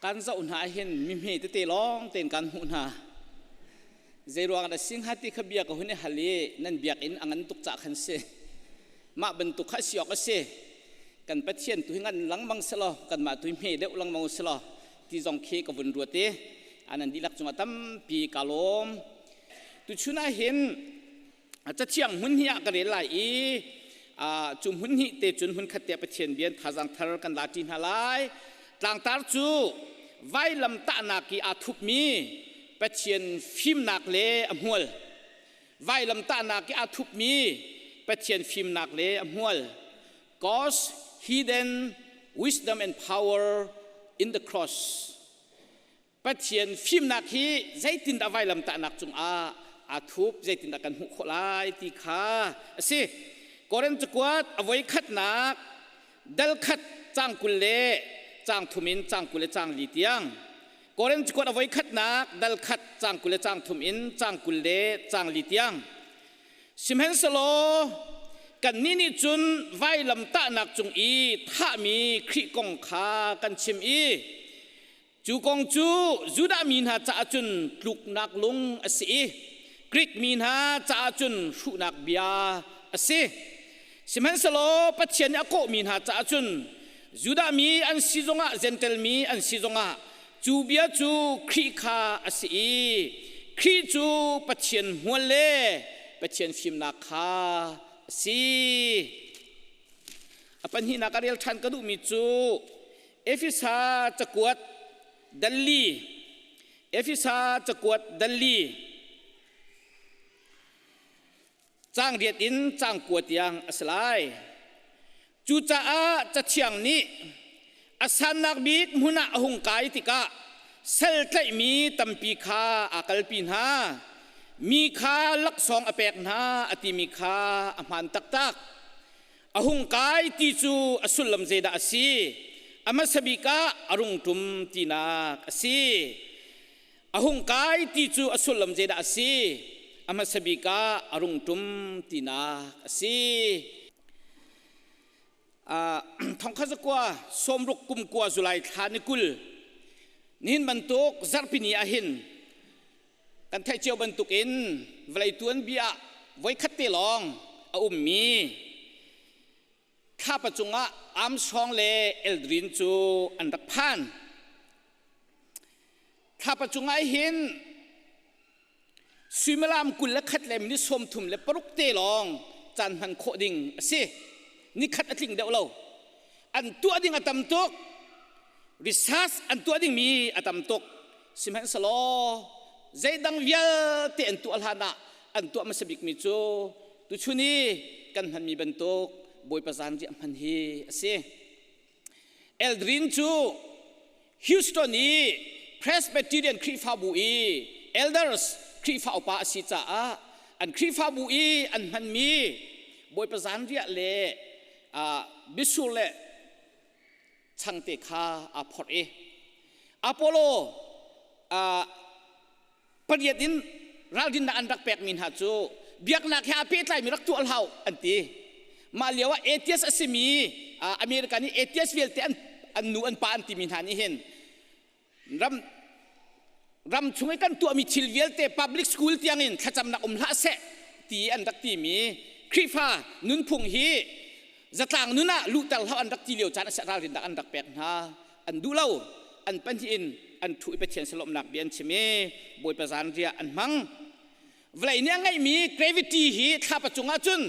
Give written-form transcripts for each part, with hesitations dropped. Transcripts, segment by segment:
Kan zoh hna ahhin mi hme tete lawng tein kan hmuh hna. Zeiruang dah si hnga ti kha bia ka hun i hal i nan biakinn a ngan tuk cah khan si. Mah bantuk kha si awk a si. Kan Pathian tu hi ngan lengmang selaw kanmah tu hi hme deuh lengmang u selaw ti zong khi ka vun ruat i anan dihlak cungah tampi ka lawm. Tuchun ah hin Cathiang hmun hi ah ka rel lai i cu hmun hnih te cun hmun khat te Pathian bia thazaang thar kan la ṭi hna lai. Tlangtar cu vailam tahnak i aa thupmi Pathian fimnak le a hmual. Vailam tahnak i aa thupmi Pathian fimnak le a hmual. God's hidden wisdom and power in the cross. Pathian fimnak hi zeitindah vailamtahnak cungah aa thup, zeitindah kan hmuh khawh lai ti kha a si. Korin cakuat a voi khatnak dal khat cang 20 le cang thum in cang 20 le cang li tiang. Korin cakuat a voi khatnak dal khat cang 20 le cang thum in cang 20 le cang li tiang. Sihmanhsehlaw kannih nih cun vailamtahnak cung i thahmi Khrih kong kha kan chim i Cu kong cu Judah mi hna caah cun tluknak lung a si i Grik mi hna caah cun hruhnak bia a si. Sihmanhsehlaw Pathian nih a kawhmi hna caah cun Judah mi an si zongah Jentail mi an si zongah cu bia cu Khrih kha a si i Khrih cu Pathian hmual le Pathian fimnak kha a si. A pahnihnak a rel ṭhan ka duhmi cu Efesa cakuat dalli Efesa cakuat dalli caang riat in caang kua tiang a si lai. Cucaah Cathiang nih a sannak bik hmun ah a hung kai tikah sal tlaihmi tampi kha aa kalpi hna. Mi kha laksawng a pek hna a timi kha a hmaan taktak. A hung kai ti cu a sullam zeidah a si? A hmasa bik ah a rung ṭum tinak a si. A hung kai ti cu a sullam zeidah a si? A hmasa bik ah a rung ṭum tinak a si. Thongkhat zakua sawmruk kum kua July thla ni 20 nihin bantuk zarhpini ah hin Kan theih cio bantukin vawlei tuanbia ah voikhat te lawng a ummi thlapa cungah Armstrong le Aldrin cu an rak phan. Thlapa cungah hin suimilam 21 le minute 36 te lawng caan hman khawh ding a si. Nikhat a tling deuh lo. An tuah ding a tam tuk. Research an tuah dingmi a tam tuk. Sihmanhsehlaw zeidang vialte an tuah hlan ah an tuah hmasa bikmi cu tuchun i kan hmanmi bantuk Bawipa zanriah hman hi a si. Aldrin cu Houston i Presbyterian Khrihfabu i elders Khrihfa upa a si caah an Khrihfabu i an hmanmi Bawipa zanriah le mitsur le changte kha aa phorh i Apollo pariat in ralrinnak an rak pekmi hna cu biaknak he aa pehtlaimi rak tuah hlah an ti. Mah lio ah atheist a simi America nih atheist vialte an nu an pa an timi hna nih hin ram ram chung i kan tuahmi thil vialte public school tiangin thlacamnak um hlah seh ti an rak timi Khrihfa nunphung hi zatlang nun ah luhter hlah an rak ti lio caan a si ralrinnak an rak pek hna an duh lo an pahnih in an thu i Pathian salawmnak bia an chim i Bawipa zan riah an hmang vawlei nih a ngeihmi gravity hi thlapa cungah cun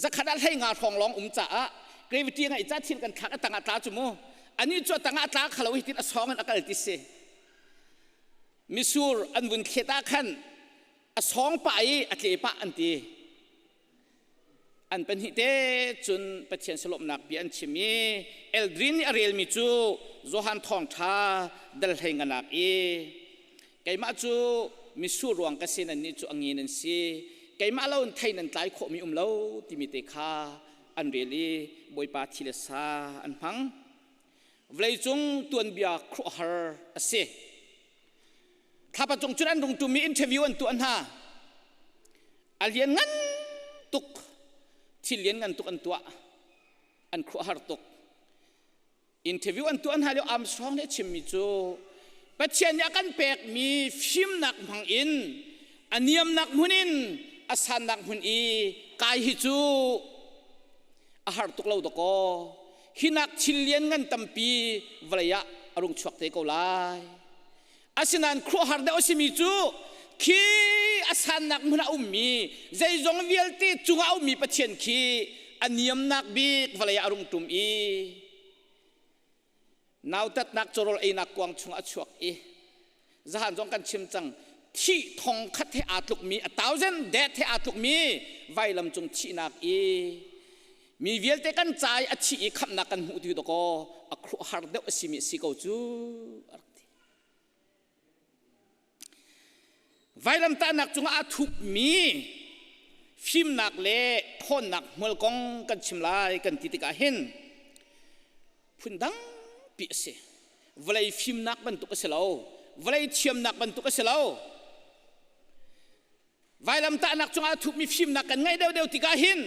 zakhat ah hlei nga hrawng lawng um caah gravity a ngeih ca thil kan thlak a tangah tla cu mu ani cu a tangah tla khalo hi tin a sawng in a kal ti si misur an vun thlet ah khan a sawng pah i a tle pah an ti An pahnih te cun Pathian salawmnak bia an chim i Eldrin nih a relmi cu Johan Thawngṭha dal hlei nganak i keimah cu mitsur ruang ka si nannih cu a nge nan si keimah lo in thei nan tlai khawhmi um lo timi te kha an rel i Bawipa thi le sa an hmang. Vawleicung tuanbia khuahar a si. Thlapa cung cun an rung ṭum i interview an tuah hna. A lian ngan tuk, thil lian ngan tuk an tuah. An khuahar tuk. Interview an tuah hna lio Armstrong nih a chimmi cu Pathian nih a kan pekmi fimnak hmang in a niamnak hmun in a sannak hmun i kai hi cu a har tuk lo dakaw hinak thil lian ngan tampi vawlei ah a rung chuak te ko lai. Asinain khuahar deuh a simi cu khi a sannak hmun ah a ummi zeizong vialte cungah a ummi Pathian khi a niamnak bik vawlei ah a rung ṭum i nautatnak cawrawl einak kuang chungah a chuak i zahan zong kan chim cang thih thong khat he aa tlukmi a thousand death he aa tlukmi vailam cung thihnak i mi vialte kan ca i a thih i khamhnak kan hmuh ti dakaw a khuahar deuh a simi a si ko cu a rak ti. Vailamtahnak cungah aa thupmi fimnak le ṭhawnnak hmual kong kan chim lai kan ti tikah hin phundang pi a si. Vawlei fimnak bantuk a si lo. Vawlei thiamnak bantuk a si lo. Vailamtahnak cungah a thupmi fimnak kan ngeih deuhdeuh tikah hin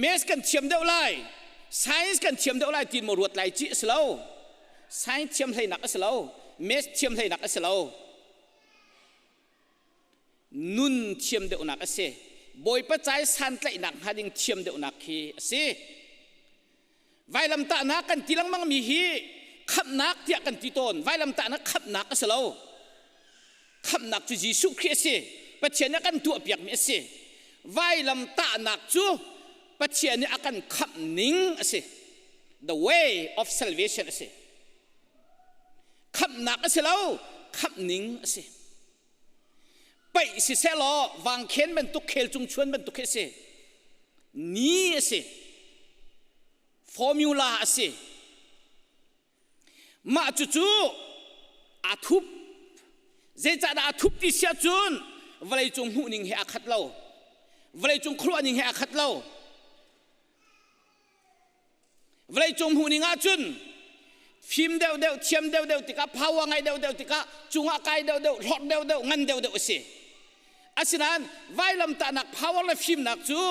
maths kan thiam deuh lai, science kan thiam deuh lai ti maw ruat lai ci a si lo. Science thiam hleinak a si lo, maths thiam hleinak a si lo. Nun thiam deuhnak a si. Bawipa cai santlaihnak hnga ding thiam deuhnak khi a si. Vailamtahnak kan ti lengmang mi hi khamhnak tiah kan ti tawn. Vailamtahnak khamhnak a si lo. Khamhnak cu Jesuh Khrih a si. Pathian nih a kan tuahpiakmi a si. Vailamtahnak cu Pathian nih a kan khamh ning a si. The way of salvation a si. Khamhnak a si lo, khamh ning a si. Paih siseh law vangkhen bantuk khel cung chuan bantuk khi a si. Ni a si. Formula a si. Mah cucu aa thup. Zeicahdah aa thup ti si ahcun vawleicung hmuhning he aa khat lo. Vawleicung khuaruahning he aa khat lo. Vawleicung hmuhning ahcun fim deuhdeuh, thiam deuhdeuh tikah, power ngai deuhdeuh tikah, cungah kai deuhdeuh, hlorh deuhdeuh, ngan deuhdeuh a si. Asinain vailamtahnak power le fimnak cu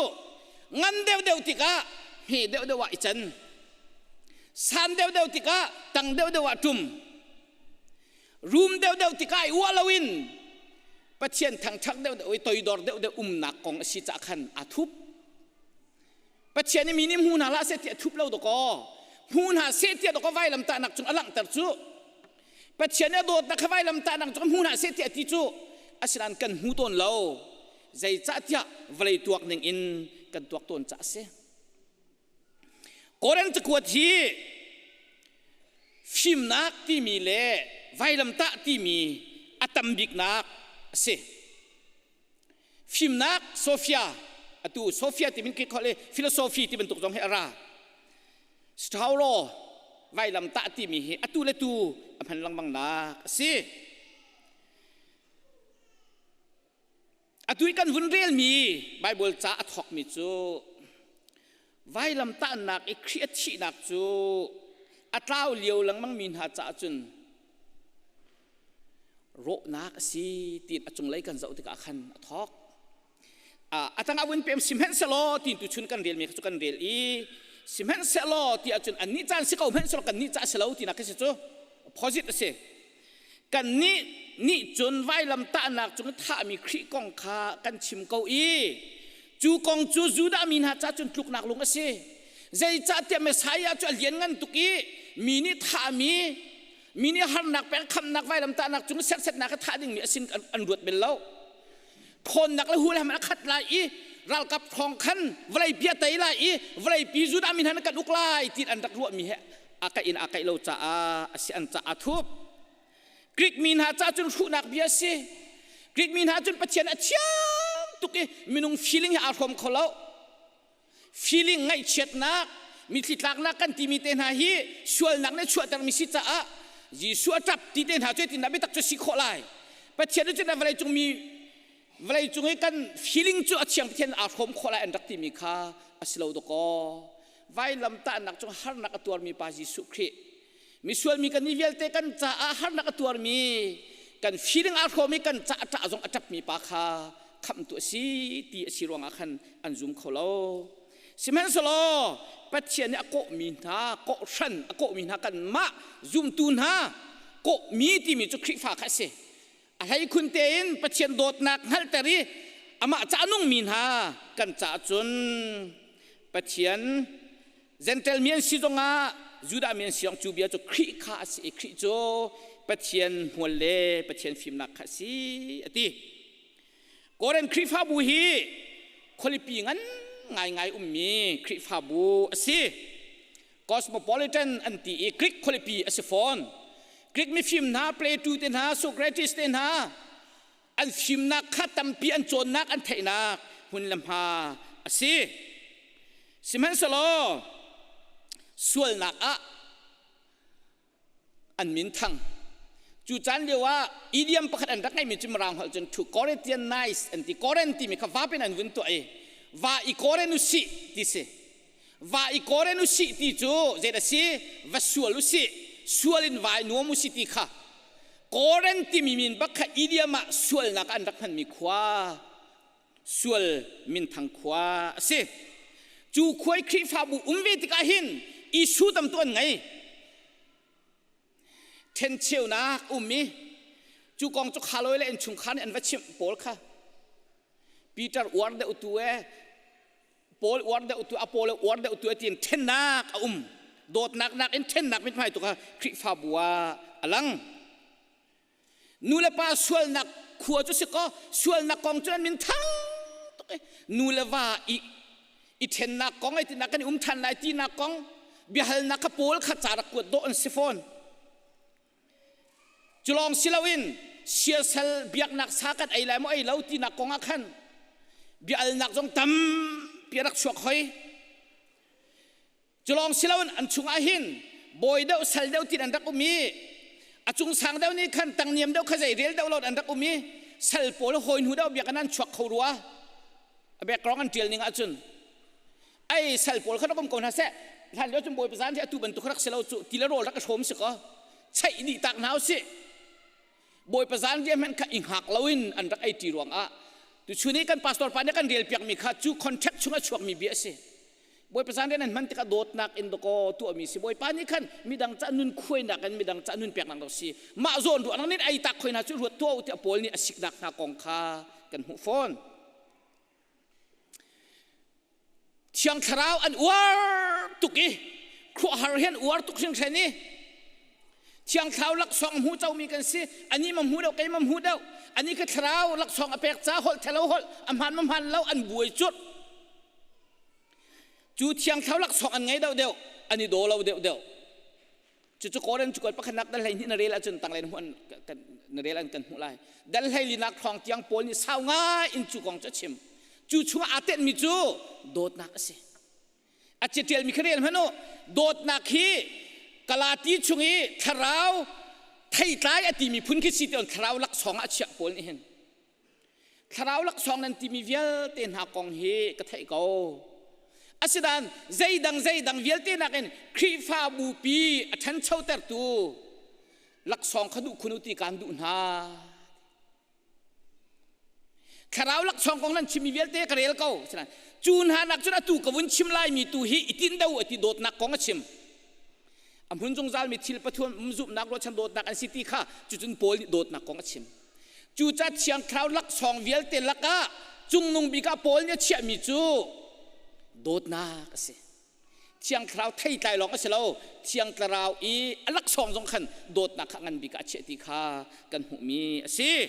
ngan deuhdeuh tikah hme deuhdeuh ah i can. San deuhdeuh tikah tang deuhdeuh ah ṭum. Rum deuhdeuh tikah i uah loin Pathian thangṭhat deuhdeuh i toidor deuhdeuh umnak kong a si caah khan aa thup. Pathian nih mi nih hmu hna hlah seh ti a thup lo dakaw. Hmu hna seh tiah dakaw vailamtahnak cung a langhter cu. Pathian nih a dawtnak kha vailamtahnak cung hmu hna seh tiah ti cu asinain kan hmu tawn lo. Zeicahtiah vawlei tuak ning in kan tuak tawn caah a si. Korin cakuat hi fimnak timi le vailamtah timi a tam biknak a si. Fimnak Sophia atu Sophia ti min khi khol i philosophy ti bantuk zong hi a ra. Stauro vailam tah timi hi atu le tu a hman lengmang nak a si. Atu i kan vun relmi Bible ca a thawkmi cu vailam tahnak i Khrih a thihnak cu a tlau lio lengmang mi hna caah cun rawhnak a si tiin a cunglei kan zoh tikah khan a thawk. A tangah vun pem sihmanhsehlaw tiin tuchun kan relmi kha cu kan rel i sihmanhsehlaw ti ahcun annih caan si ko hmanhsehlaw kannih ca a si lo tinak khi si cu opposite a si. Kannih nih cun vailam tahnak cung thahmi Khrih kong kha kan chim ko i cu kong cu Judah mi hna ca cun tluknak lung a si. Zeicahtiah Messiah cu a lianngan tuk i mi nih thahmi mi nih harnak pek khamnak vailamtahnak cung sersetnak a thah dingmi a sin an ruat bel lo thawnnak le hulham a khat lai i ralkap thawng khan vawlei pi a tei lai i vawlei pi Judah mi hna kan uk lai ti an rak ruahmi he a kaih in a kaih lo caah a si an caah thup Greek mi hna ca cun hruhnak bia a si Greek mi hna cun Pathian a thiang tuk i minung feeling he aa hrawm kho lo Feeling ngaihchiatnak, mitthli tlaknak kan timi te hna hi sualnak nih chuahtermi si caah Jesuh a ṭap ti te hna cu tindah biatak cu si khawh lai. Pathian nih cun vawleicung mi vawleicung i kan feeling cu a thiang Pathian aa hrawm khawh lai an rak timi kha a si lo dakaw. Vailam tahnak cung harnak a tuarmi pa Jesuh Khrih misual mi kan ni vialte kan caah harnak a tuarmi kan feeling aa hrawm i kan ca a ṭah zong a ṭapmi pa kha khamhtu a si ti a si ruangah khan an zum kho lo. Sihmanhsehlaw Pathian nih a kawhmi hna, kawhhran a kawhmi hna kanmah zumtu hna kawhmi timi cu Khrihfa kha a si. A hleikhun tein Pathian dawtnak hngalhter i amah ca a nungmi hna kan caah cun Pathian Gentile mi an si zongah Judah mi an si zong cu bia cu Khrih kha a si i Khrih cu Pathian hmual le Pathian fimnak kha a si a ti. Korin Khrihfabu hi khualipi ngan ngaingai ummi Khrihfabu a si. Cosmopolitan an ti i Greek khualipi a si fawn. Greek mifim hna, Plato te hna, Socrates te hna an fimnak kha tampi an cawnnak an theihnak hmun le hma a si. Sihmanhsehlaw sualnak ah an min thang. Cu caan lio ah idiom pakhat an rak ngeihmi cu Mirang holh cun to Corinthianize an ti. Korin timi kha va pin an vun tuah i va i Korin u sih ti si. Va i Korin u sih ti cu zei a si? Va sual u sih. Sual in vai nuam u sih ti kha. Korin timi min bak kha idiom ah sualnak an rak hmanmi khua sual minthang khua a si. Cu khuai Khrihfabu um ve tikah hin Isu tam tu an ngei. Ṭhencheunak um i cu kong cu khaloi le innchungkhar nih an va chimh Paul kha. Peter uar deuh tu e Paul uar deuh tu Apollo uar deuh tu tiin ṭhennak a um. Dawtnak nakin ṭhennak mithmai tu kha Khrihfabu ah a lang. Nu le pa sualnak khua cu si kaw sualnak kong cu an min thang tuk i nu le va i i ṭhennak kong ai tinak kan i um ṭhan lai tinak kong biahalnak kha Paul kha ca rak kuat dawh an si fawn. Cu lawng si loin siasal biaknak sa kan ei lai maw ei lo tinak kong ah khan biaalnak zong tampi a rak chuak hoi. Cu lawng si loin an chungah hin bawi deuh sal deuh tin an rak um i a cung sang deuh nih khan tangniam deuh kha zei rel deuh lo an rak um i sal pawl hawi hnu deuh biakinn an chuak kho rua a background an tial ning ahcun ai sal pawl kha rak um ko hna seh hlan lio cun bawipa zan hi atu bantuk rak si lo cu ti le rawl rak i hrawm si kaw cheih dih tak hna usih Bawipa zan riah hmanh kha i hngak loin an rak ei ṭi ruangah tuchun i kan pastor pa nih kan rel piakmi kha cu contract chung a chuakmi bia a si. Bawipa zan riah nan hman tikah dawtnak in dakaw tuahmi si. Bawipa nih khan midang ca nun khuainak in midang ca nun peknak dok si. Mah zawn ruahnak nih ei tak khoi hna cu ruat tuah u tiah Paul nih a siknak hna kong kha kan hmuh fawn. Thiang Thlarau an uar tuk i khuahar hi an uar tuk hringhran i Thiang Thlarau laksawng hmu comi kan si ani ma hmu deuh kei ma hmu deuh ani ka thlarau laksawng a pek ca holh thelo holh a hmaan ma hmaan lo an buai cut cu Thiang Thlarau laksawng an ngei deuh deuh an i daw lo deuh deuh Cucu Korin cu pakhatnak dal 12 na rel ahcun tanglen hu na rel an kan hmuh lai. Dal 14 hrawng tiang Paul nih sau ngai in cu kong cu a chim. Cu chungah aa tenhmi cu dawtnak a si. A catialmi kha rel hmanh u. Dawtnak hi Galati chung i thlarau theitlai a timi phun khi si ti thlarau laksawng ah a chiah Paul nih hin. Thlarau laksawng nan timi vialte hna kong hi ka theih ko. Asinain zeidang zeidang vialte nakin Khrihfabu pi a ṭhanchotertu laksawng kha duh khun u ti kaan duh hna. Thlarau laksawng kong nan chimmi vialte ka rel ko. Asinain cu hna nak cun atu ka vun chim laimi tu hi i tinh deuh ti dawtnak kong a chim. A hmun zungzalmi thil pathum zumhnak ruahchan dawtnak an si ti kha cucun Paul nih dawtnak kong a chim. Cucaah Thiang Thlarau laksawng vialte lakah cungnung bik ah Paul nih a chiahmi cu dawtnak a si. Thiang Thlarau theitlai lawng a si lo, Thiang Thlarau i a laksawng zong khan dawtnak kha ngan bik ah a chiah ti kha kan hmuhmi a si.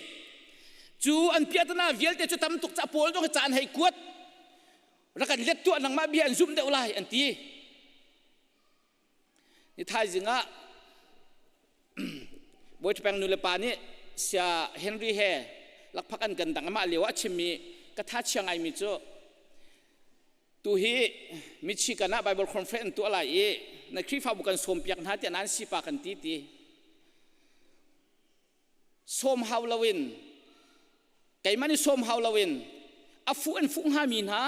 Cu an piahtana vialte cu tam tuk caah Paul zong hi ca an hei kuat. Rak kan let tuah nangmah bia an zumh deuh lai an ti. Ni thaizing ah Bawi Peng nu le pa nih Sia Henry he lakphak an kan dang amah lio ah a chimmi ka tha chia ngaimi cu tu hi Michigan ah Bible conference an tuah lai i na Khrihfabu kan sawmpiak hna tiah nan sipa kan ti ti. Sawm hau loin keimah nih sawm hau loin a fuh an fuh hngami hna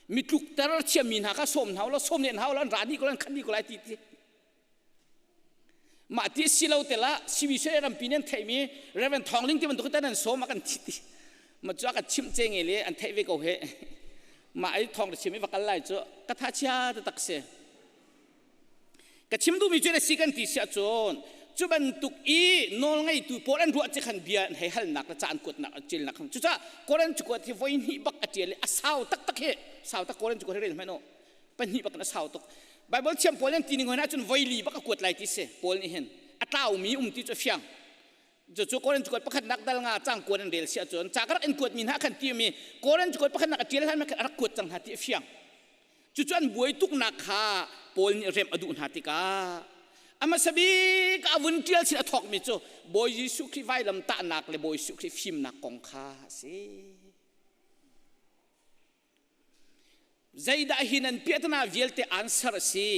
mi tlukter thiammi hna kha sawm hna law sawm len hau lo an ra dih ko lai an khat dih ko lai ti ti mah ti si lo te la CBC rampi nih an theihmi Reverend Thawng Ling ti bantuk tan an sawm a kan thi ti ma cu a kan chimh ce nge le an theih ve ko he. Mah ai thawng chim i va kal lai cu ka tha chia taktak si. Ka chim duhmi cu na si kan ti si ahcun cu bantuk i nawl ngeitu pawl an ruah ci khan bia an hei halnak le ca an kuatnak an ṭialnak khan cucaah Koran cakuat hi voi hnih bak a ṭial i a sau taktak hi sau tak Koran cakuat hi rel hmanh u pahnih bak in a sau tuk Bible thiam pawl an ti ning hoi ahcun voi li bak a kuat lai ti si Paul nih hin a tlaumi um ti cu a fiang cucu Korin cakuat pakhatnak dal nga cang kuan an rel si ahcun ca ka rak in kuatmi hna khan ti mi Korin cakuat pakhatnak a ṭial hlan khan a rak kuat cang hna ti a fiang. Cucu an buai tuknak kha Paul nih remh a duh hna tikah a hmasa bik a vun ṭial sin a thawkmi cu Bawi Jesuh Khrih vailam tahnak le Bawi Jesuh Khrih fimnak kong kha a si. Zeidah hi nan piahtana vialte answer a si?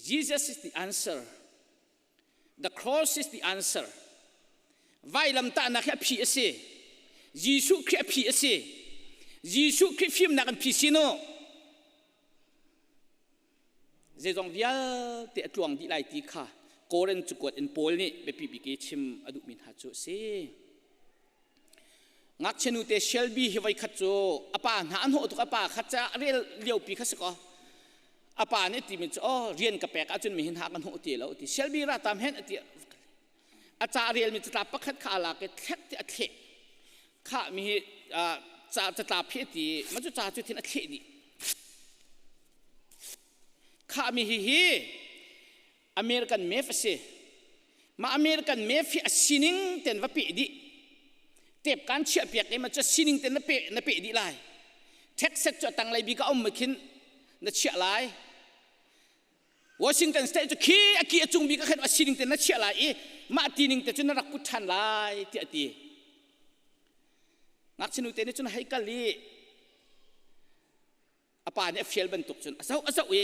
Jesus is the answer. The cross is the answer. Vailamtahnak hi a phi a si. Jesuh Khrih a phi a si. Jesuh Khrih fimnak an phi sin u. Zeizong vialte a tluang dih lai ti kha Korin cakuat in Paul nih biapi bik i chim a duhmi hna cu a si. Ngakchia nute Shelby hi voikhat cu a pa hna an hawh tuk a pa kha ca rel liopi kha si kaw a pa nih timi cu oh rian ka pek ahcun mi hin ha kan hawh ti lo ti Shelby ra tam hen ati a ca relmi catlap pakhat kha a lak i thlek ti a thleh kha mi hi ca catlap hi ti ma cu ca cu thin a thleh dih kha mi hi hi American map a si. Mah American map hi a sining ten va peh dih. Tep kan chiah piak i ma cu sining ten na peh na peh dih lai. Texas cu a tanglei bik a um khin na chiah lai. Washington State cu khi a ki a cung bik a khin a sining ten na chiah lai i mah tining te cu na rak put ṭhan lai tiah a ti. Ngakchia nu te nih cun hei kal i a pa nih a fial bantuk cun a zoh a zoh i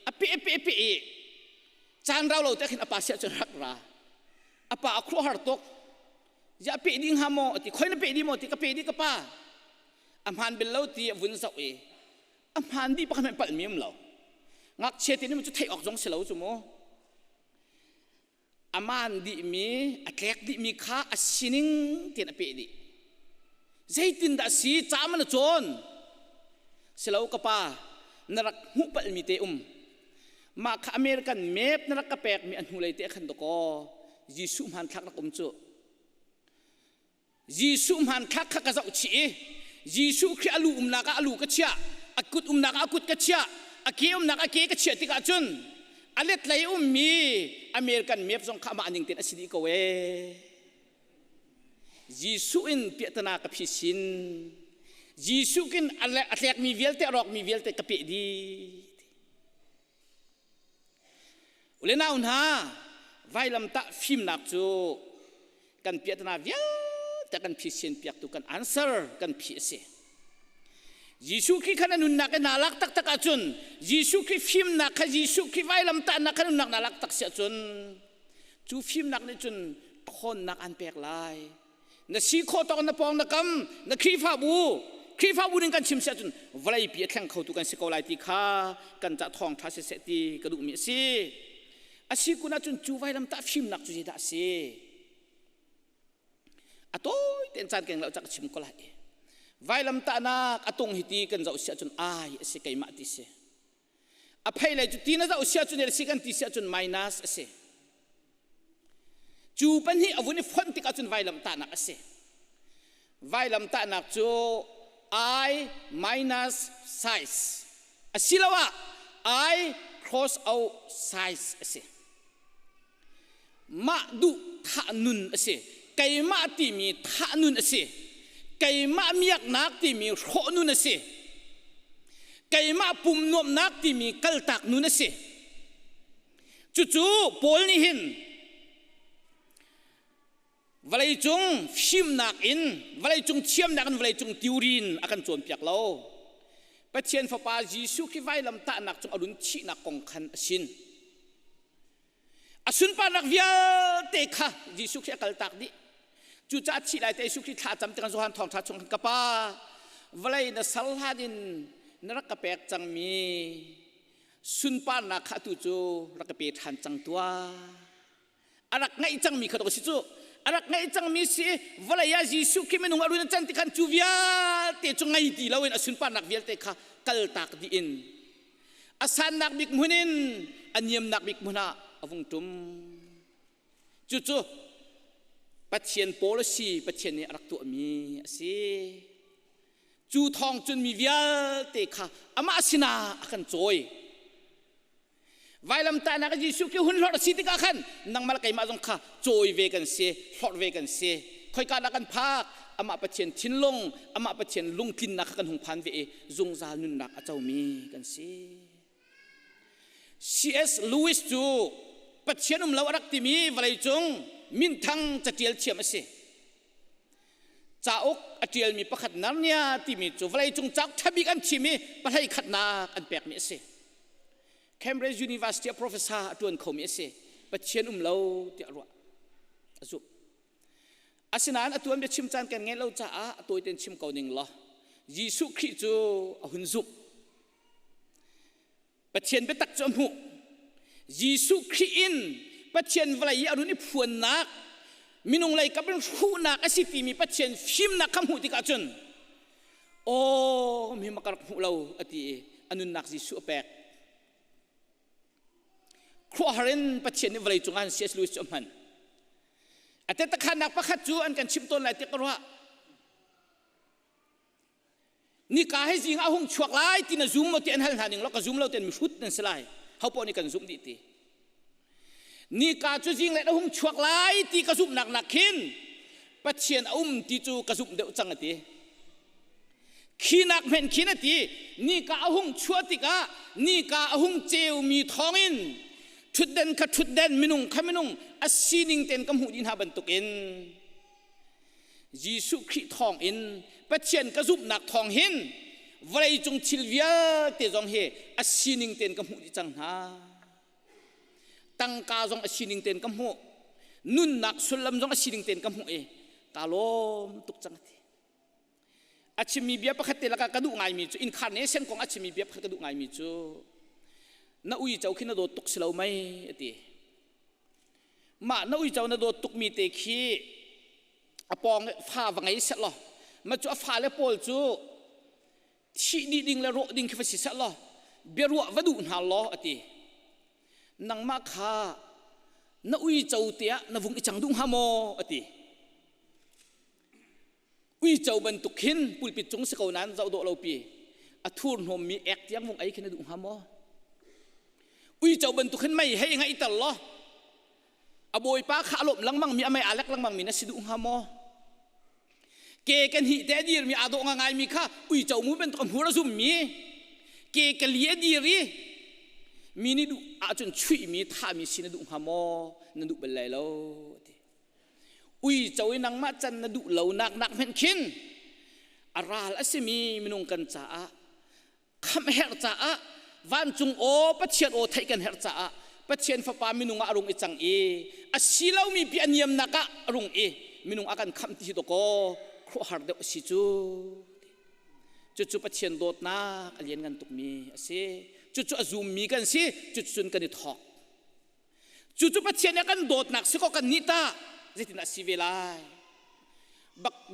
a peh a peh a peh i caan rau lo te khin a pa siah cun rak ra a pa a khuahar tuk ya peh ding ha maw ti khoi na peh dih maw ti ka peh dih ka pa a hmaan bel lo ti a vun zoh i a hmaan dih pakhat hmanh palh mi um lo ngakchia ti nih cu theih awk zong si lo cu mu A maan dihmi, a tlek dihmi kha a sining tein a peh dih. Zeitindah si ca man a cawn? Silo ka pa, na rak hmuh palhmi te um. Mah kha American map na rak ka pekmi a hnulei te khan dakaw Jesuh hmanthlak rak um cu. Jesuh hmanthlak kha ka zoh chih i Jesuh Khrih a lu umnak ah a lu ka chiah, a kut umnak ah a kut ka chiah, a ke umnak ah a ke ka chiah tikah cun a letlei ummi American map zong kha amah ning tein a si dih ko ee. Jesuh in piahtana ka phi sin. Jesuh kin a tlekmi vialte a rawkmi vialte ka peh dih. Ule nau hna, vailamtah fimnak cu kan piahtana vialte kan phisin piaktu kan answer kan phi a si. Jesuh Khrih kha na nunnak in naa lak taktak ahcun Jesuh Khrih fimnak kha Jesuh Khrih vailamtahnak kha nunnak naa lak tak si ahcun cu fimnak nih cun ṭhawnnak an pek lai. Na si khawh tawk na pawng na kam na Khrihfabu Khrihfabu ning kan chim si ahcun vawleipi a thleng khotu kan si ko lai ti kha kan ca thawngṭha siseh ti ka duhmi a si. A si kun ahcun cu vailamtah fimnak cu zeidah a si? A tawi tein caan keng lo ca ka chim ko lai. Vailamtahnak a tung hi ti kan zoh si ahcun ai a si keimah ti si. A phei lei cu ti na zoh si ahcun a si kan ti si ahcun minus a si. Cu pahnih a vun i fonh tik ahcun vailamtahnak a si. Vailamtahnak cu I minus size asiloah I cross out size a si. Mah duh thah nun a si. Keimah timi thah nun a si. Keimah miaknak timi hrawh nun a si. Keimah pum nuamhnak timi kaltak nun a si. Cucu Paul nih hin vawleicung fimnak in vawleicung thiamnak in vawleicung theory in a kan cawnpiak lo. Pathian Fapa Jesuh khi vailam tahnak cung a run thihnak kong khan a sin. A sunparnak vialte kha Jesuh Khrih a kaltak dih. Cucaah thih lai te Jesuh Khrih thla cam tikah Johan thawngṭha chung khan ka pa vawlei na sal hlan in na rak ka pek cangmi sunparnak kha atu cu rak ka pe ṭhan cang tuah. A rak ngaih cangmi kha dawh si cu. A rak ngeih cangmi si vawlei ah Jesuh Khrih minung a run a can ti khan cu vialte cu ngei ti loin a sunparnak vialte kha kaltak dih in a sannak bik hmun in a niamnak bik hmun ah a vung ṭum. Cucu Pathian policy Pathian nih a rak tuahmi a si. Cu thawng cun mi vialte kha amah sinah a kan cawi. Vailamtahnak Jesuh khi hun hlorh a si tikah khan nangmah le keimah zong kha cawi ve kan si, hlorh ve kan si. Khoika dah kan phak? Amah Pathian thinlung, amah Pathian lungtlinnak kha kan hung phan ve i zungzal nunnak a comi kan si. C.S. Lewis cu Pathian um lo a rak timi vawleicung minthang catial thiam a si. Cauk a ṭialmi pakhat Narnia timi cu vawleicung cauk ṭha bik an thim i pahlei khatnak an pekmi a si. Cambridge University ah professor a ṭuan khomi a si. Pathian um lo tiah a ruah. A zumh. Asinain atu an biachim caan kan ngeih lo caah a tawi tein chim ko ning law Jesuh Khrih cu a hun zumh. Pathian biatak cu a hmuh. Jesuh Khrih in Pathian vawlei i a run i phuannak minung lei kap in hruhnak a si timi Pathian fimnak kha hmuh tikah cun aw mi ka rak hmuh lo a ti i a nunnak Jesuh a pek. Khuahar in Pathian nih vawlei cungah C.S. Lewis cu a hman. A tetakhannak pakhat cu an kan chimh tawn lai ti ka ruah. Nika he zing a hung chuak lai ti na zum maw ti an hal hna ning law ka zum lo ten mihrut nan si lai. Ho nih kan zumh dih ti. Nika cu zing le a hung chuak lai ti ka zumhnak nak khin Pathian a um ti cu ka zumh deuh cang a ti. Khinak hmen khin a ti. Nika a hung chuah tikah nika a hung ceumi thawngin ṭhutden kha ṭhutden minung kha minung a sining ten ka hmuh dih hna bantukin Jesuh Khrih thawngin Pathian ka zumhnak thawng hin vawleicung thil vialte zong hi a sining tein ka hmuh dih cang hna. Tangka zong a sining tein ka hmuh. Nunnak sullam zong a sining tein ka hmuh i kaa lawm tuk cang a ti. A chimmi bia pakhat te lakah ka duh ngaimi cu incarnation kong a chimmi bia pakhat ka duh ngaimi cu na uico khi na dawt tuk si lo mei a ti. Mah na uico na dawt tukmi te khi a pawng fa va ngei seh law ma cu a fale pawl cu thih dih ding le rawh ding khi va si seh law biaruah va duh hna law a ti. Nangmah kha na uico te ah na vung i cang duh hnga maw a ti. Uico bantuk khin pulpit cung si ko nain zoh dawh lo pi a thurhnawmmi ek tiang vung ei khi na duh hnga maw? Uico bantuk hin mei hei ngaihter law a bawipa kha a lawmh lengmang mi a mei aa lek lengmang mi na si duh hnga maw? Ke kan hih te a dirmi aa dawh ngaingaimi kha uico mu bantuk a hmur a zummi ke ka li a dir i mi nih duh ahcun chuihmi thahmi si na duh hnga maw? Na duh bal lai lo ti. Uico i nangmah can na duh lo nak nak hmenh khin a ral a simi minung kan caah khamh herh caah vancung aw Pathian aw theih kan herh caah Pathian fapa minung ah a rung i cang i a si lomi pi a niamnak ah a rung i minung a kan khamh ti hi dawkaw khuahar deuh a si cu. Cucu Pathian dawtnak a lianngan tukmi a si. Cucu a zummi kan si. Cucun kan i thawk. Cucu Pathian nih a kan dawtnak si kaw kan nih tah zeitin a si ve lai?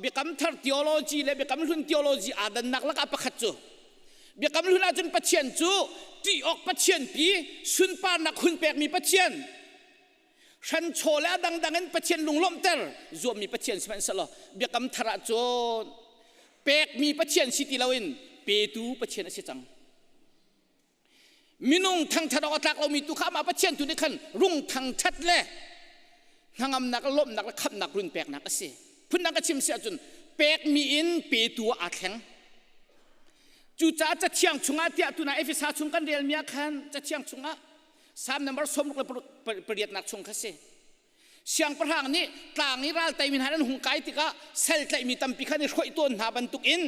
Biakam thar theology le biakam hlun theology aa dannak lakah pakhat cu Biakam hlun ahcun Pathian cu ṭih awk Pathian pi sunparnak hun pekmi Pathian hranchaw le a dangdang in Pathian lunglawmhter zuammi Pathian sihmanhsehlaw Biakam thar ahcun pekmi Pathian si ti loin petu Pathian a si cang. Minung thangṭhat awk a tlak lomi tu kha amah Pathian tu nih khan rung thangṭhat le hnangamnak le lawmhnak le khamhnak run peknak a si. Phundang ka chim si ahcun pekmi in petu ah aa thleng. Cucaah Cathiang chungah tiah tunah Efesa chung kan relmi ah khan Cathiang chungah Salm number 68 nak chung kha si. Siangpahrang nih tlang i ral teimi hna an hung kai tikah sal tlaihmi tampi kha an i hruaih tawn hna bantukin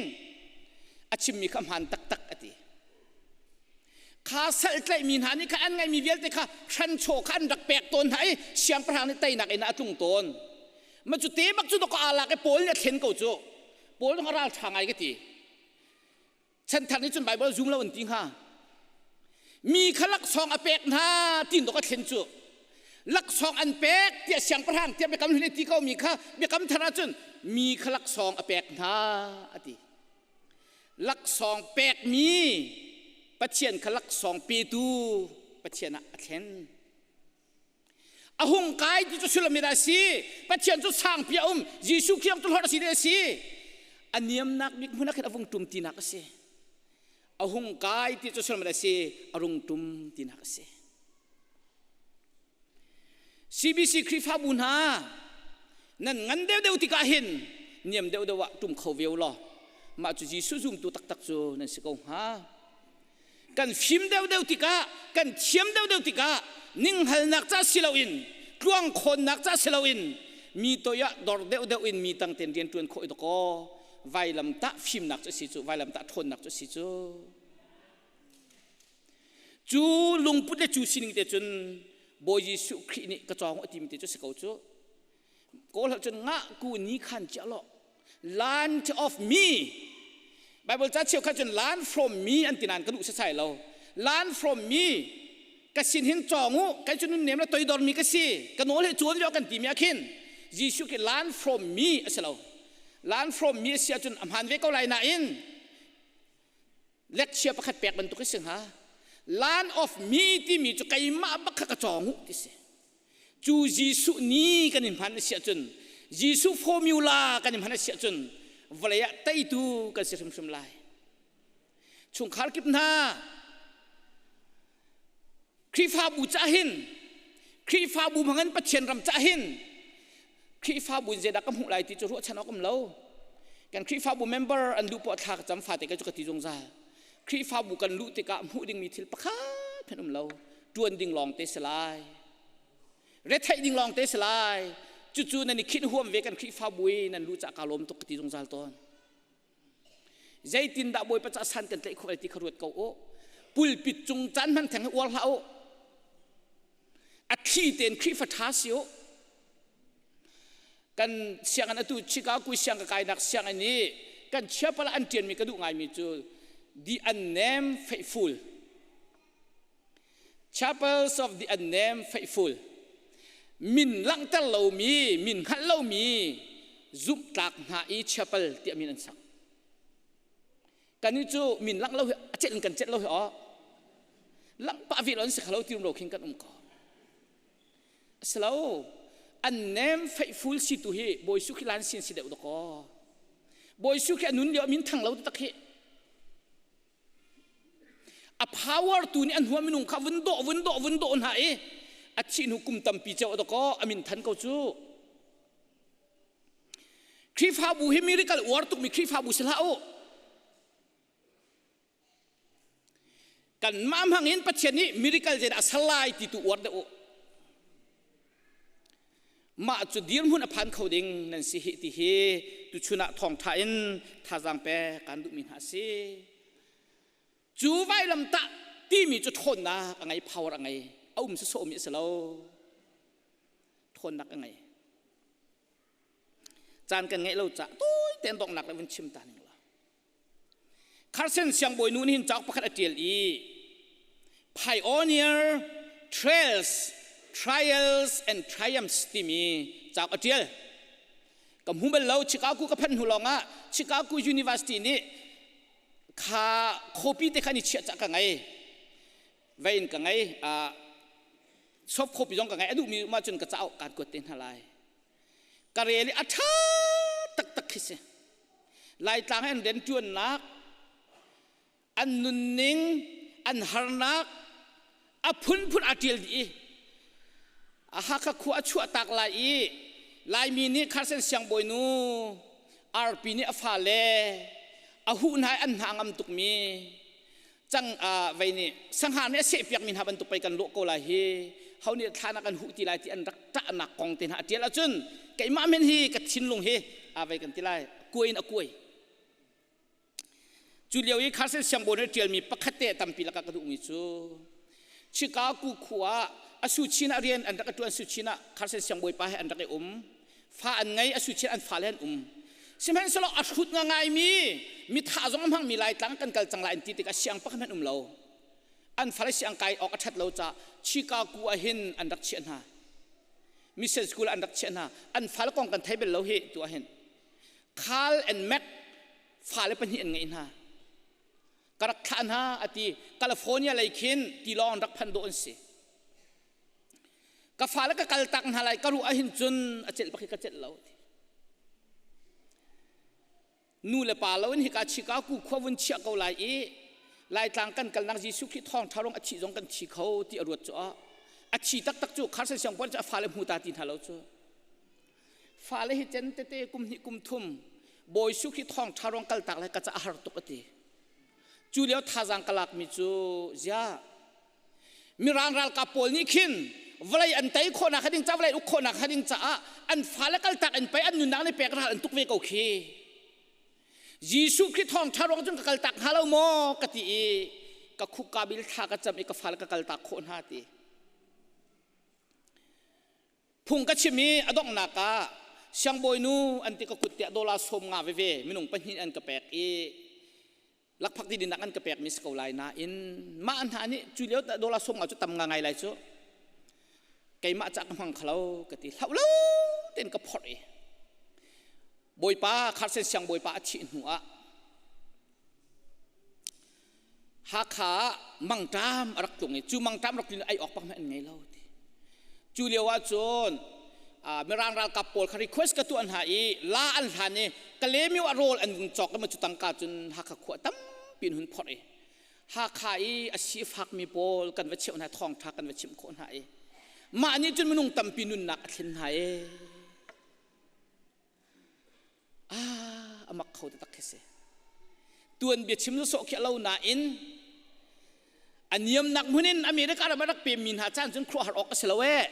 a chimmi kha hmaan taktak a ti. Kha sal tlaihmi hna nih kha an ngeihmi vialte kha hranchaw kha an rak pek tawn hna i siangpahrang nih teinak in a tlung tawn. Ma cu te bak cu dawk aa lak i Paul nih a thlen ko cu. Paul zong a ral ṭha ngai ka ti. Chanthar nih cun Baibal zum lo an ti hnga. Mi kha laksawng a pek hna tin dawk a thlen cu. Laksawng an pek tiah siangpahrang tiah biakam hlun i ti ko mi kha biakam thar ahcun mi kha laksawng a pek hna a ti. Laksawng pekmi Pathian kha laksawng petu Pathian ah a thlen. A hung kai ti cu sullam dah a si? Pathian cu sangpi a um, Jesuh Khrih cu hlorh a si ti a si. A niamnak bik hmun ah khin a vung ṭum tinak a si. A hung kai ti cu sullam dah a si? A rung ṭum tinak a si. CBC Khrihfabu hna nan ngan deuhdeuh tikah hin niam deuhdeuh ah ṭum kho ve u law mah cu Jesuh zumtu taktak cu nan si ko hnga. Kan fim deuhdeuh tikah, kan thiam deuhdeuh tikah ninghalnak ca si loin, tluangkhawnnak ca si loin mi toi ah dor deuhdeuh in mi tang ten rian ṭuan khawh i dakaw vailamtah fimnak cu a si cu, vailamtah ṭhawnnak cu a si cu. Cu lungput le cu sining te cun Bawi Jesuh Khrih nih ka cawng a timi te cu si ko cu. Kawl cun ngah ku ni khan chia lo. Learn of me. Bible ca cheu kha cun learn from me an ti nain ka duh sasai lo. Learn from me. Ka sin hin cawng u, kai cu nun nem le toidor mi ka si. Ka nawl he cuan jo kan ti mi ah khin Jesuh khi learn from me a si lo. Learn from me a si ahcun a hmaan ve ko lai nain lecture pakhat pek bantuk si hnga land of me timi cu keimah bak kha ka cawng u ti si cu Jesuh ni kan in hman a si ahcun Jesuh formula kan in hman a si ahcun vawlei ah teitu kan si hrimhrim lai chungkhar kip hna Khrihfabu cah hin Khrihfabu hmangin Pathian ram cah hin Khrihfabu in zeidah ka hmuh lai ti cu ruahchan awk um lo. Kan Khrihfabu member an luh poah thla ka cam fate ka cu ka ti zungzal. Khrihfabu kan luh tikah hmuh dingmi thil pakhat hmanh um lo. Tuan ding lawng te si lai. Retheih ding lawng te si lai. Cucu nan i khinh huam ve kan Khrihfabu i nan luh cah kaa lawm tuk ka ti zungzal tawn. Zeitindah Bawipa ca san kan tlaih khawh lai ti kha ruat ko u. Pulpit cung caan hman theng hi uar hlah u. A thli tein Khrihfa ṭha si u. Kan sianginn atu Chicago siang ka kainak sianginn i kan chiapala an ṭianmi ka duh ngaimi cu the unnamed faithful. Chapels of the unnamed faithful. Min langhter lomi, min hngalh lomi zumhtlak hna i chapel tiah min an sak. Kan cu min langh lo hi a celh in kan celh lo hi aw. Langh pah ve lo an si khalo ti ro khin kan um ko. Asilo unnamed faithful si tu hi Bawi Su khi lan sin si deuh dakaw. Bawi Su khi a nun lio min thang lo tak hi A power tu nih an hua minung kha vun dawh vun dawh vun dawh hna i a thih hnu kum tampi ceu dakaw a min than ko cu. Khrihfabu hi miracle uar tukmi Khrihfabu si hlah u. Kanmah hmang in Pathian nih miracle zeidah a sal lai ti tu uar deuh u. Mah cu dirhmun a phan kho ding nan si hi ti hi tuchun ah thawngṭha in thazaang pek kan duhmi hna a si. Cu vailamtah timi cu ṭhawnnak a ngei, power a ngei. A um sawsawhmi a si lo. Ṭhawnnak a ngei. Caan kan ngeih lo caah tawi tein donghnak le vun chim ta ning law. Carson siangbawi nu nih hin cauk pakhat a ṭial i Pioneer Trails, Trials and Triumphs timi cauk a ṭial. Ka hmu bal lo, Chicago ka phanh hnu lawngah Chicago University nih kha copy te kha an i chiah cah ka ngei. Vei in ka ngei. Soft copy zong ka ngei. A duhmi um ahcun ka cauk kaan kuat te hna lai. Ka rel i a ṭha taktak khi si. Laitlang an rianṭuannak, an nunning, an harnak a phunphun aa ṭial dih i a Hakha khua a chuahtak lai i Laimi nih Carson siangbawinu arpi nih a fale a huh hna i an hna a ngam tukmi cang vei nih sangha nih a sehpiakmi hna bantuk pei kan lawh ko lai hi ho nih thla na kan huh ti lai ti an rak ṭahnak kong te hna a ṭial ahcun keimah men hi ka thinlung hi a vei kan ti lai kuai in a kuai cu lio i Carson siangbawi nih ṭialmi pakhat te tampi lakah ka duhmi cu Chicago khua ah a suchin ah rian an rak ṭuan suchin ah Carson siangbawi pa he an rak i um fa an ngei a suchin an fale an um sihmanhsehlaw a hrut ngaimi mitha zong a hmangmi laitlang kan kal cang lai an ti tikah siang pakhat hmanh um lo an fale siang kai awk a ṭhat lo caah Chicago ah hin an rak chiah hna. Mission school an rak chiah hna. An fale kong kan thei bel lo hi tu ah hin. Carl and Mac fale pahnih an ngeih hna. Ka rak thlah hna ati California lei khin tilawng rak phan dawh an si. Ka fale ka kal tak hna lai ka ruah ahhin cun a celh bak hi ka celh lo. Nu le pa lo in hika Chicago khua vun chiah ko lai i Laitlang kan kalnak Jesuh Khrih thawngṭha rong a thih zong kan thi kho ti a ruat cu a thi taktak cu Carson siangpawn cu a fale hmu ta ti hna lo cu. Fale hi cen tete kum hnih kum thum Bawi Jesuh Khrih thawngṭha rong kaltak lai ka ca a har tuk a ti. Cu lio thazaang ka lakmi cu ziah Mirang ralkap pawl nih khin vawlei an tei khawhnak ding ca vawlei uk khawhnak ding caah an fale kaltak in pei an nunnak nih pek ral an tuk ve ko khi. Jesuh Khrih thawngṭha ruang cun ka kaltak hnga lo maw ka ti i ka khuk ka bil thla ka cam i ka fale ka kaltak khawh hna ti. Phung ka chim i a donghnak ah siangbawinu an ti ka kut tiah dollar 50 veve minung pahnih an ka pek i lakphak ti dinnak an ka pekmi si ko lai nain mah hna nih cu lio dollar 50 cu tam ngai lai cu keimah ca ka hmang khalo ka ti hlau lo ten ka phorh i bawipa Carson siang bawipa a thih hnu ah Hakha ah mangṭam a rak tlung i cu mangṭam rak tlun ai awk pak an ngei lo ti. Cu lio ah cun Mirang ralkap pawl kha request ka tuah hna i la an hlan i Kalaymyo ah rawl an vung cawk i cu tangka cun Hakha khua tampi in hun phorh i Hakha i a sifakmi pawl kan va cheuh hna thawngṭha kan va chimh khawh hna i mah nih cun minung tampi nunnak a thlen hna i Ah, a mak kho taktak khi si. Tuan bia chim sawh khi lo nain a niamnak hmun in America ram a rak pemmi hna caan cun khuahar awk a si lo ee.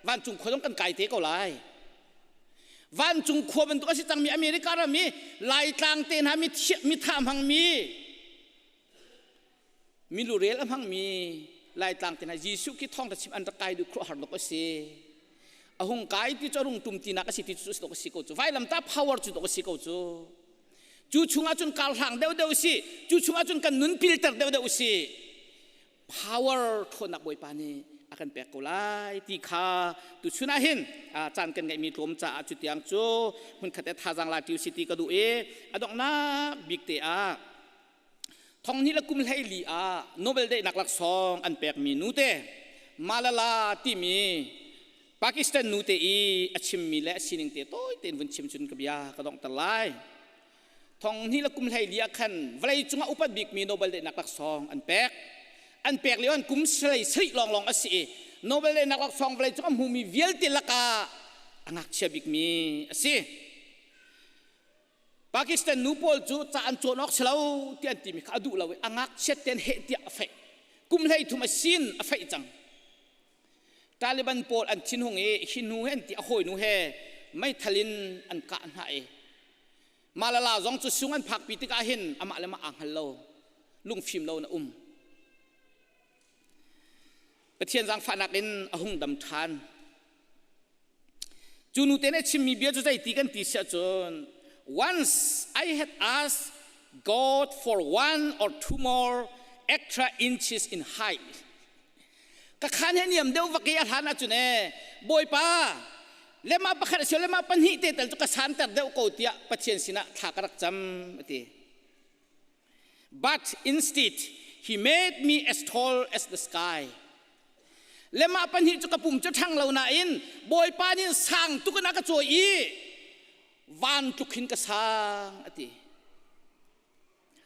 Vancung khua zong kan kai te ko lai. Vancung khua bantuk a si cangmi America ram i Laitlang te hna mi mi tha hmangmi Milurel a hmangmi Laitlang te hna Jesuh khi thawngṭha chim an rak kai duh khuaruahhar dawk a si. A hung kai ti cu a rung tum tinak a si ti cu dawk a si ko cu. Vailamtah power cu dawk a si ko cu. Cu chungah cun kar hlang deuhdeuh si. Cu chungah cun kan nun pilter deuhdeuh si. Power ṭhawnnak Bawipa nih a kan pek ko lai ti kha tuchun ah hin caan kan ngeihmi tlawm caah cu tiang cu hmunkhat te thazaang la ṭi si ti ka duh i a donghnak bik te ah Thonghnih le kum 14 ah Nobel daihnak laksawng an pekmi nute Malala timi Pakistan nute i a chimmi le a sining te tawi tein vun chim cun ka bia ka donghter lai. Thonghnih le kum 14 ah khan vawlei cungah upat bikmi Nobel daihnak laksawng an pek. An pek lio an kum salei sarih lawnglawng a si i Nobel daihnak laksawng vawlei cung a hmumi vialte lakah a ngakchia bikmi a si. Pakistan nu pawl cu ca an cawn awk si lo ti an timi kha a duh lo i a ngakchiat ten heh tiah a feih. Kum 13 a sin a feih cang. Taliban pawl an thinhung i hi nu he an ti a hawinu he meithal in an kah hna i Malala zong cu sung an phakpi tikah hin amah le mah aa hngal lo lungfim lo in a um. Pathian zaangfahnak in a hung dam ṭhan. Cu nu te nih chimmi bia cu zeiti kan ti siah cun once I had asked God for one or two more extra inches in height. Ka khan he niam deuh vak i a hlan ahcun e Bawipa lema pakhat a lema pahnih te tal cu ka santer deuh ko tiah Pathian sinah thla ka rak cam a ti. But instead, he made me as tall as the sky. Le mah pahnih cu ka pum cu ṭhang lo nain Bawipa nih sang tuk in a ka cawi i van tluk hin ka sang a ti.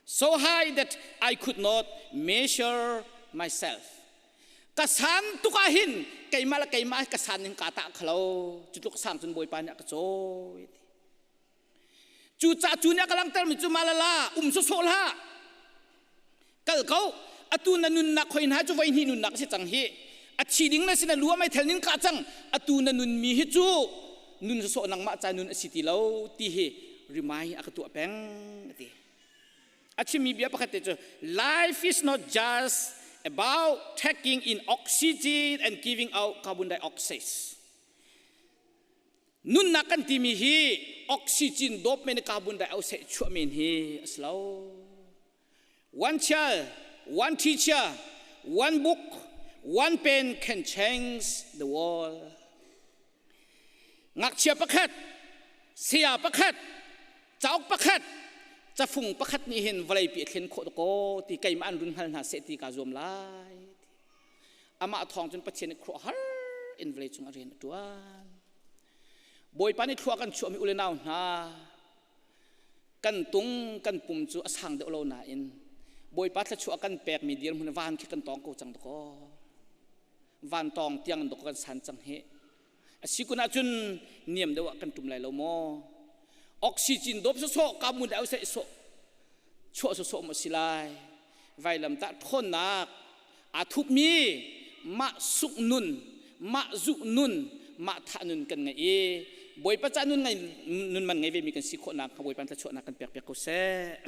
So high that I could not measure myself. Ka san tuk ah hin keimah le keimah ka san ning ka tah khalo. Cu tluk sang cun Bawipa nih a ka cawi. Cucaah cu nih a ka langhtermi cu Malala um sawsawh hlah. Kal ko. Atu na nunnak khoi hna cu voi hnih nunnak a si cang hi. A thi ding na sin a lu a meithal nin kah cang. Atu na nunmi hi cu nun sawsawh nangmah ca nun a si ti lo ti hi remind a ka tuah peng a ti. A chimmi bia pakhat te cu life is not just about taking in oxygen and giving out carbon dioxide. Nunnak kan timi hi oxygen dawp men carbon dioxide chuah men hi a si lo. One child, one teacher, one book, one pen can change the world. Ngakchia pakhat, saya pakhat, cauk pakhat, cafung pakhat nih hin vawleipi a thlen khawh dakaw ti keimah an run hngal hna seh ti kaa zuam lai. Amah thawng cun Pathian nih khuaruahhar in vawlei cung a rian a ṭuan. Bawipa nih thlua kan chuahmi u le nau hna, kan tung kan pum cu a sang deuh lo nain Bawipa thluachuah kan pekmi dirhmun van khi kan tawng ko cang dakaw. Van tawng tiang dawk kan san cang hi. A si kun ahcun niam deuh ah kan ṭum lai lo maw? Oxygen dawp sawsawh carbon dioxide sawh chuah sawsawh maw si lai? Vailamtah ṭhawnnak aa thupmi mah suk nun, mah zuh nun, mah thah nun kan ngeih i Bawipa ca nun ngai nun man ngei vemi kan si khawhnak kha Bawipa thluachuahnak kan pek piak ko seh.